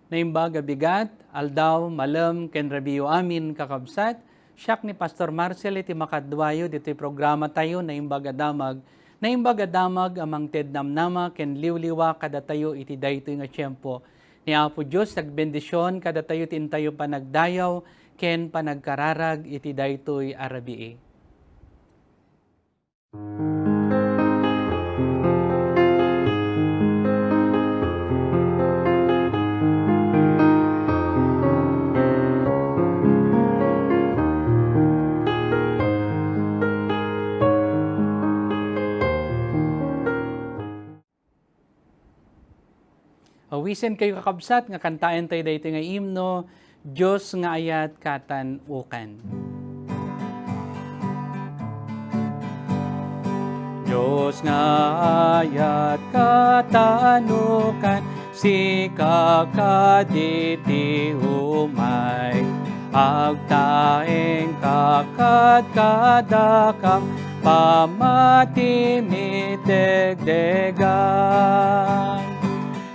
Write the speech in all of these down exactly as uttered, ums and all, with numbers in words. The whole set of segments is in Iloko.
Naimbag a bigat, aldaw, malem, ken rabiiyo amin, kakabsat. Siak ni Pastor Marcel iti makaduayo ditoy programatayo, Naimbag a Damag. Naimbag a Damag a mangted namnama ken liwliwa kadatayo iti daytoy nga tiempo. Ni Apo Dios agbendision kadatayo ti intayo panagdayaw ken panagkararag iti daytoy a rabii. Awisen kayo, kakabsat, nga kantaen tayo daytoy nga imno, Dios nga ayat katan ukan. Dios nga ayat katan ukan, sika kaditi umay. Agtaengka kad kadakam, pamati mitdegdegan.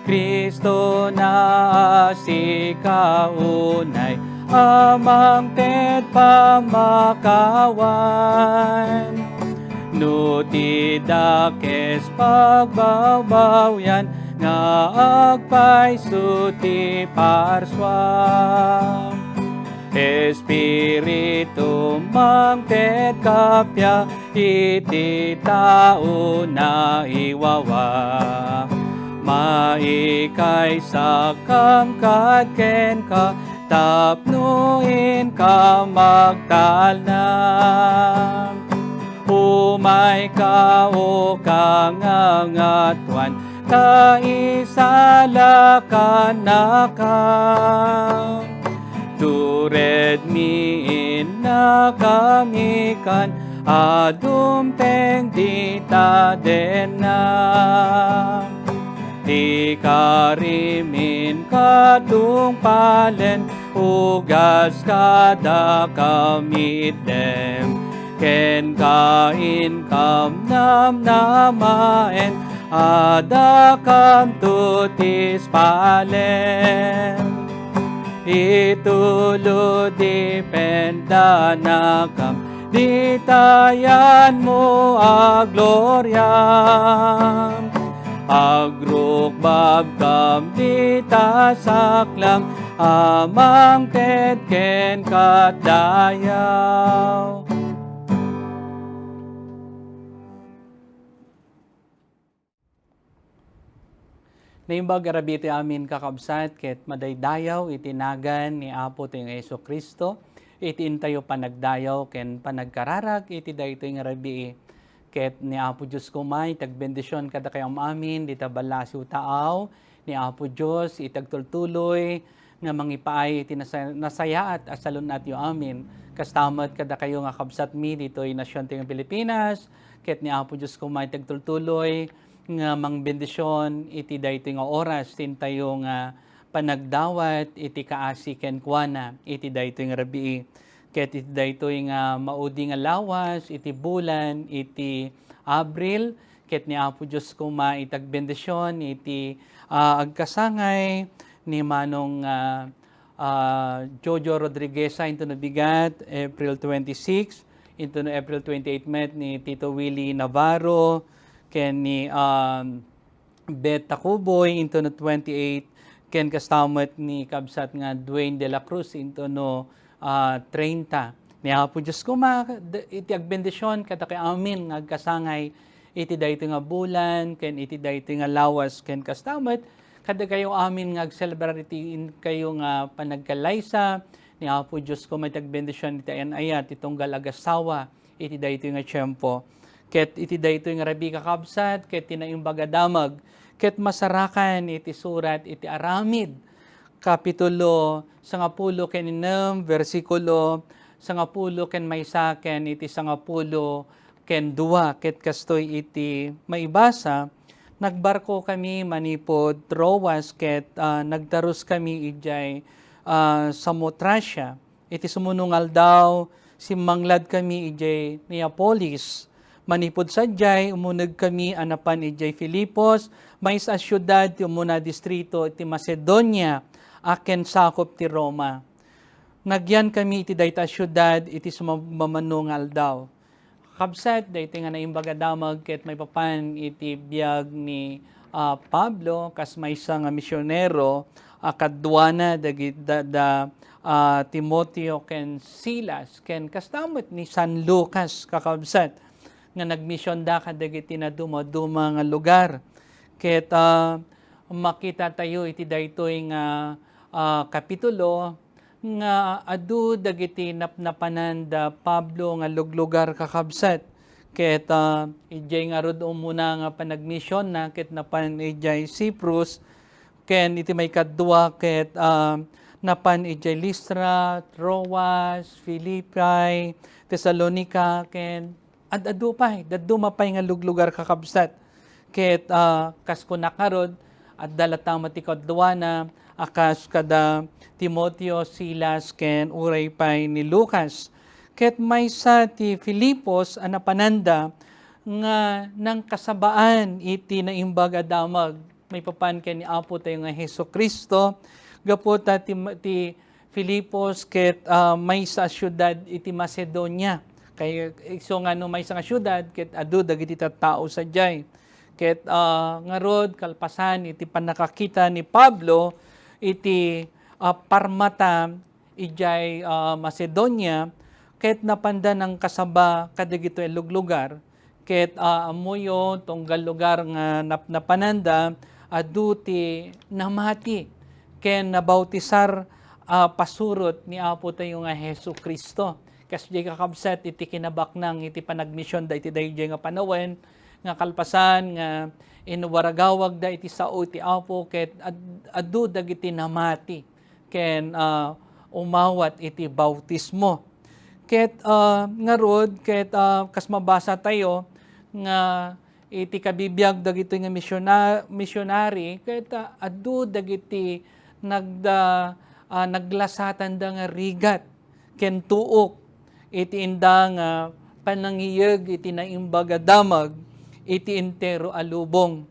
Kristo na a sika unay a mangted pamakawan. No ti dakes pagbawbawyan nga agpayso ti parsua. Espiritu, mangted ka pia iti tao naiwawa. Maikaysakkam kad kenka tapno inka magtalna. Umayka, o kangangatuan, ta isalakannakam. Turedmi innakam ikan a dumteng dita denna. Ti karimin katungpalen, ugas kadakam itdem. Kenka inkam namnamaen, adakamto ti ispalen. Itulo dipendanakam dita yanmo a gloria. Agrukbabkam dita saklang a mangted kenka dayaw. Naimbag a rabii ti amin, kakabsat, ket madaydayaw iti nagan ni Apo tayo nga Jesu-Cristo, iti intayo panagdayaw ken panagkararag iti daytoy nga rabii. Ket ni Apo Dios koma iti agbendision kadakayo am-amin dita ballasiw taaw, ni Apo Dios iti agtultuloy nga mangipaay iti nasa-, nasayaat a salun-atyo amin. Kasta met kadakayo nga kabsatmi ditoy nasiontayo nga Pilipinas, ket ni Apo Dios koma iti agtultuloy nga mangbendision iti daytoy nga oras ti intayo nga panagdawat iti kaasi kenkuana iti daytoy nga rabii. Ket iti daytoy nga maudi nga lawas iti bulan iti Abril, ket ni Apo Dios koma iti agbendision iti, ah, agkasangay ni Manong, ah, ah, Jojo Rodrigueza intono bigat, April twenty-six, intono April twenty-eight met ni Tito Willie Navarro, ken ni, um, Beth Tacuboy intono twenty-eight, ken kasta met ni kabsat nga Dwayne de la Cruz intono, ah, treinta. Ni Apo Dios koma, d-, iti agbendision kadakayo amin nga agkasangay iti daytoy nga bulan, ken iti daytoy nga lawas, ken kasta met kadakayo amin nga agselebrar iti inkayo nga panagkallaysa. Ni Apo Dios koma iti agbendision iti ayan-ayat, ti tunggal agassawa iti daytoy nga tiempo. Ket iti daytoy nga rabii, kakabsat, ket ti Naimbag a Damag, ket masarakan iti surat iti Aramid, kapitulo sangapulo ken innem, bersikulo sangapulo ken maysa ken iti sangapulo ken dua, ket kastoy iti maibasa, nagbarko kami manipud Troas ket, ah, nagtarus kami idiay, ah, Samotracia. Iti sumuno nga aldaw, simmangladkami idiay Neapolis. Manipud sadiay, umunegkami a napan idiay Filipos, maysa a siudad ti umuna a distrito iti Macedonia. a ken sakup ti Roma. Nagyan kami iti dayta a siudad iti sumamano nga aldaw. Kakabsat, daytoy nga naimbag a damag ket maipapan iti biag ni, ah, Pablo kas maysa nga misionero a kaduana dagi-, da, da, ah, Timoteo ken Silas, ken kasta met ni San Lucas, kakabsat, nga nagmisionda kadagiti nadumaduma nga lugar. Ket, ah, makitatayo iti daytoy nga, ah, kapitulo nga adu dagiti napnapanan da Pablo nga luglugar, kakabsat. Ket, ah, idiay ngarud umuna nga panagmision na ket napan idiay Cyprus, ken iti maikadua ket, ah, napan idiay Listra, Troas, Filipi, Tesalonica, ken ad-adu pay, dadduma pay nga luglugar, kakabsat. Ket, ah, kas kunak ngarud, adda latta met ti kaduana a kas kada Timoteo, Silas, ken uray pay ni Lucas. Ket maysa ti Filipos a napananda nga nangkasabaan iti naimbag a damag maipapan ken ni Apo tayo nga Jesu-Cristo, gapu ta ti, ti Filipos ket, ah, maysa a siudad iti Macedonia. Kay isu nga no maysa nga siudad ket adu dagiti tattao sadiay. Ket, ah, ngarud, kalpasan iti pannakakita ni Pablo iti, ah, parmata idiay, ah, Macedonia, ket napanda nangkasaba kadagitoy a luglugar, ket, ah, ammoyo, tunggal lugar nga napnapananda, adu ti namati ken nabautisar a pasurot ni Apo tayo nga Jesu-Cristo. Kas diay, kakabsat, iti kinabaknang iti panagmisionda iti daydiay nga panawen, nga kalpasan nga inwaragawagda iti sao iti Apo, ket ad-, adu dagiti namati ken, ah, umawat iti bautismo. Ket, ah, ngarud, ket, ah, kas mabasa tayo nga iti kabibiag dagitoy nga misiona-, misionary, ket, ah, adu dagiti nagda-, ah, naglasatanda nga rigat ken tuok iti inda nga panangiyeg iti naimbag a damag iti entero a lubong.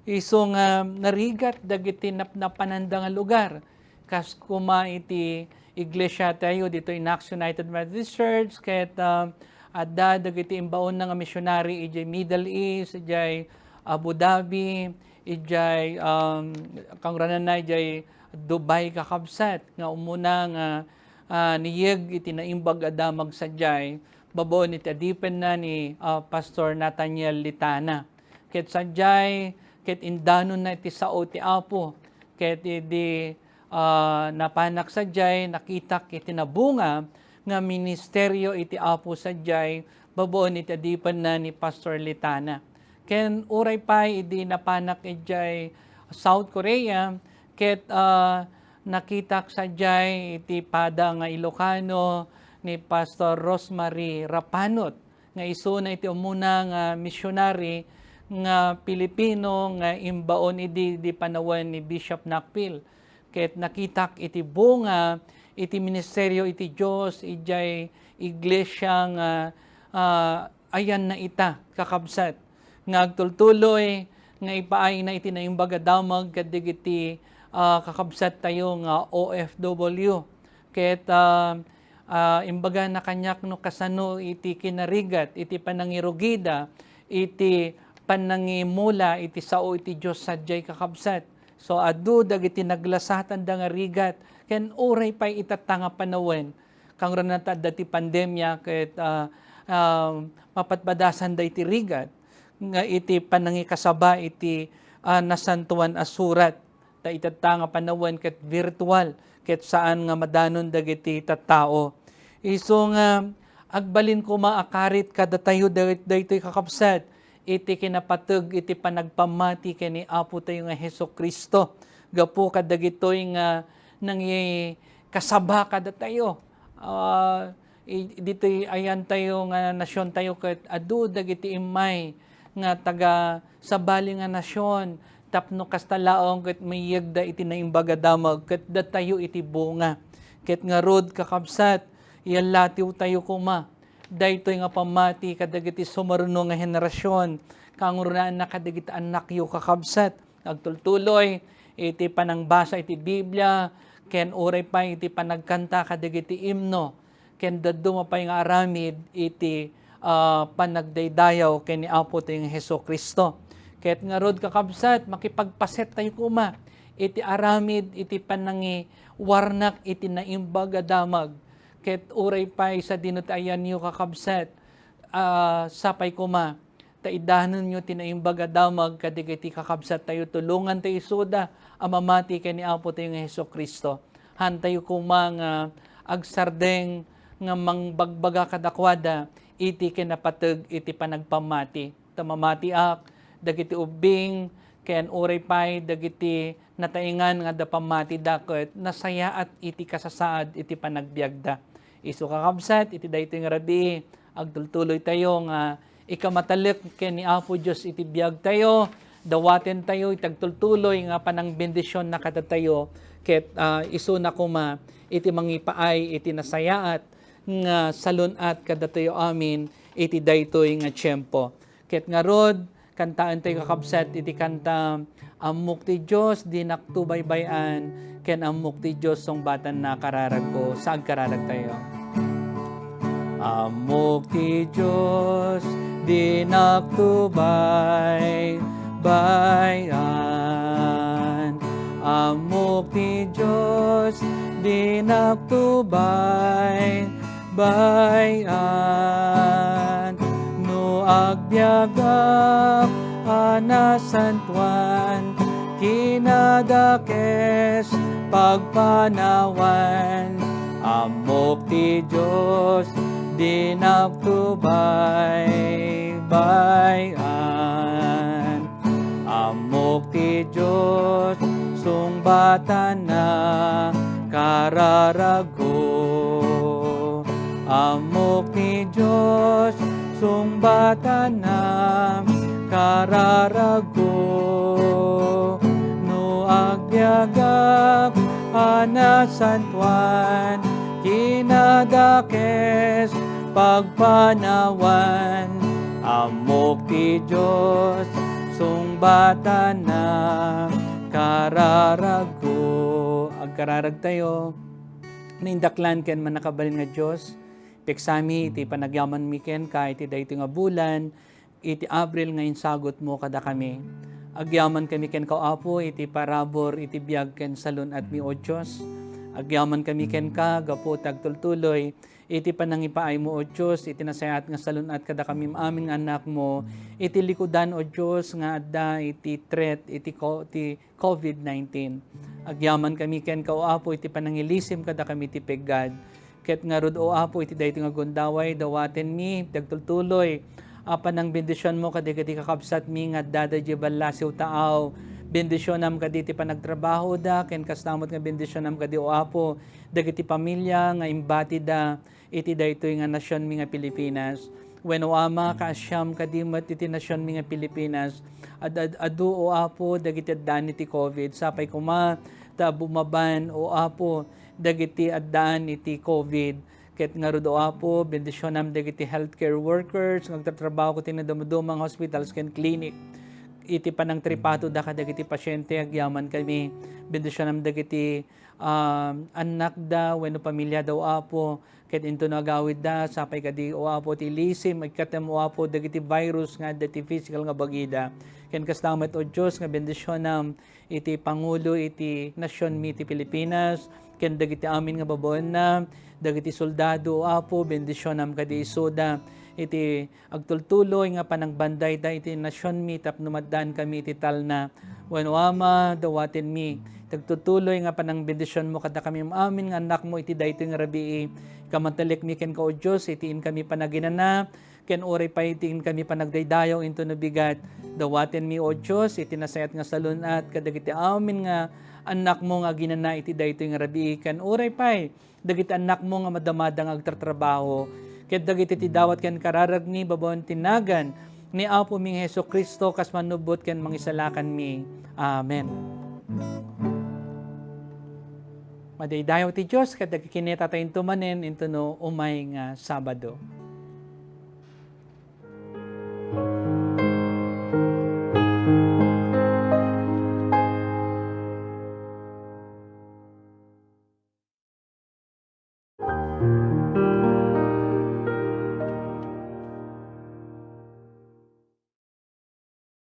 Isu nga narigat dagiti napnapananda nga lugar. Kas koma iti iglesia tayo ditoy Knox United Methodist Church, ket, ah, adda dagiti imbaonna nga missionary idiay Middle East, idiay Abu Dhabi, idiay, um, kangranana idiay Dubai, kakabsat, nga umuna nga, ah, niyeg iti naimbag a damag sadiay, babaen iti adipenna ni, ah, Pastor Nathaniel Litana. Ket sadiay, ket indanonna iti sao ti Apo, ket idi, ah, napanak sadiay, nakitak iti nabunga nga ministerio iti Apo sadiay, babaen iti adipenna ni Pastor Litana. Ken uray pay idi napanak idiay South Korea, ket, ah, nakitak sadiay iti pada nga Ilocano ni Pastor Rosemary Rapanot, nga isuna iti umuna nga misionary nga Pilipino nga imbaon idi, idi panawen ni Bishop Nakpil. Ket nakitak iti bunga iti ministerio iti Dios idiay iglesia nga, ah, ayanna ita, kakabsat, nga agtultuloy nga ipaayna iti naimbag a damag kadagiti, ah, kakabsat tayo nga O F W. Ket, ah, ah, imbagana kaniak no kasano iti kinarigat, iti panangirugida, iti panangimula iti sao iti Dios sadiay, kakabsat. So, adu dagiti naglasatanda nga rigat, ken uray pay itatta nga panawen, kangranana ta adda ti pandemia ket, ah, ah, mapatpadasanda iti rigat nga iti panangikasaba iti, ah, Nasantoan a Surat. Ta itatta nga panawen ket virtual, ket saan nga madanon dagiti tattao. Isu nga agbalin koma a karit kadatayo dagit-, daytoy, kakabsat, iti kinapateg iti panagpammati ken ni Apo tayo nga Jesu-Cristo. Gapu kadagitoy nga nangikasaba kadatayo. Ah, i-, ditoy ayantayo nga nasiontayo ket adu dagiti immay nga taga sabali nga nasion tapno kasta laeng ket mayegda iti naimbag a damag ket datayo iti bunga. Ket ngarud, kakabsat, iyallatiwtayo koma daytoy nga pammati kadagiti sumaruno nga henerasion, kangrunaan na kadagiti annakyo, kakabsat. Agtultuloy iti panangbasa iti Biblia, ken uray pay iti panagkanta kadagiti imno, ken dadduma pay nga aramid iti, ah, panagdaydayaw ken ni Apo tayo nga Jesu-Cristo. Ket ngarud, kakabsat, makipagpaset tayo koma iti aramid iti panangiwarnak iti naimbag a damag. Ket uray pay sadino ti ayanyo, kakabsat, ah, sapay koma ta idanenyo ti naimbag a damag kadagiti kakabsat tayo, tulongan tayo isuda a mamati ken ni Apo tayo nga Jesu-Cristo. Hantayo koma nga agsardeng nga mangbagbaga kadakuada iti kinapateg iti panagpammati. Ta mamatiak dagiti ubbing ken uray pay dagiti nataengan nga adda pammatida ket nasayaat iti kasasaad iti panagbiagda. Isu, kakabsat, iti daytoy nga rabii, agtultuloy tayo nga ikamatalek ken ni Apo Dios iti biag tayo, dawaten tayo iti agtultuloy nga panangbendisyon na kadatayo, ket, ah, isuna koma iti mangipaay iti nasayaat nga salun-at kadatayo amin iti daytoy nga tiempo. Ket ngarud, kantaentayo, kakabsat, iti kanta, "Ammok ti Dios, dinakto baybay-an, ken ammok ti Dios, sungbatanna kararagko." Sa agkararagtayo. Ammok ti Dios, dinakto baybay-an. Ammok ti Dios, dinakto bay-, bay-an. No agbiagak a nasantuan, kinadakes pagpanawan. Ammok ti Dios, dinakto bay-, bay-an. Ammok ti Dios, sungbatanna kararagko. Ammok ti Dios, sungbatanna kararagko. No agbiagak a nasantuan, kinadakes pagpanawan. Ammok ti Dios, sungbatanna kararagko. Agkararagtayo. Naindaklan ken mannakabalin nga Dios, pigsami iti panagyamanmi kenka iti daytoy nga bulan, iti Abril nga insagutmo kadakami. Agyamankami kenka, O Apo, iti parabur iti biag ken salun-atmi, O Dios. Agyamankami kenka gapu ta agtultuloy iti panangipaaymo, O Dios, iti nasayaat nga salun-at kadakami amin nga annakmo iti likudan, O Dios, nga adda iti threat iti ko-, ti covid nineteen. Agyamankami kenka, O Apo, iti panangilisim kadakami ti peggad. Ket ngarud, O Apo, iti daytoy nga gundaway, dawatenmi ti agtultuloy a panangbendisionmo kadagiti kakabsatmi nga addada idiay ballasiw taaw. Bendisionam kadi ti panagtrabahoda, ken kasta met nga bendisionam kadi, O Apo, dagiti pamilia nga imbatida iti daytoy nga nasionmi nga Pilipinas. Wen, O Ama, kaasiam kadi met iti nasionmi nga Pilipinas. Ad-, ad-, adu, O Apo, dagiti addaan iti covid. Sapay koma ta bumaban, O Apo, dagiti addaan iti covid. Ket ngarud, O Apo, bendisionam dagiti healthcare workers nga agtatrabaho iti nadumaduma nga hospitals ken clinic. Iti panangtripatoda kadagiti pasiente, agyamankami. Bendisionam dagiti, ah, annakda wenno pamiliada, O Apo, ket intono agawidda, sapay kadi, O Apo, ti ilisim, ikkatem, O Apo, dagiti virus nga adda iti physical nga bagida. Ken kasta met, O Dios, nga bendisionam iti pangulo iti nasionmi ti Pilipinas, ken dagiti amin nga babaenna, dagiti soldado, O Apo, bendisionam kadi isuda iti agtultuloy nga panangbandayda iti nasionmi tapno maddaankami iti talna. Wen, O Ama, dawatenmi ti agtultuloy nga panangbendisionmo kadakami amin nga annakmo iti daytoy nga rabii. Ikamatalekmi kenka, O Dios, iti inkami panaginana, ken uray pay iti inkami panagdaydayaw intono bigat. Dawatenmi, O Dios, iti nasayaat nga salun-at kadagiti amin nga annakmo nga aginana iti daytoy nga rabii, ken uray pay dagiti annakmo nga madamada nga agtartrabaho, ket dagiti ti dawat ken kararagmi babaen ti nagan ni Apomi nga Jesu-Cristo, kas mannubot ken mangisalakanmi. Amen. Madaydayaw ti Dios ket agkikinitatayo manen intono umay nga Sabado.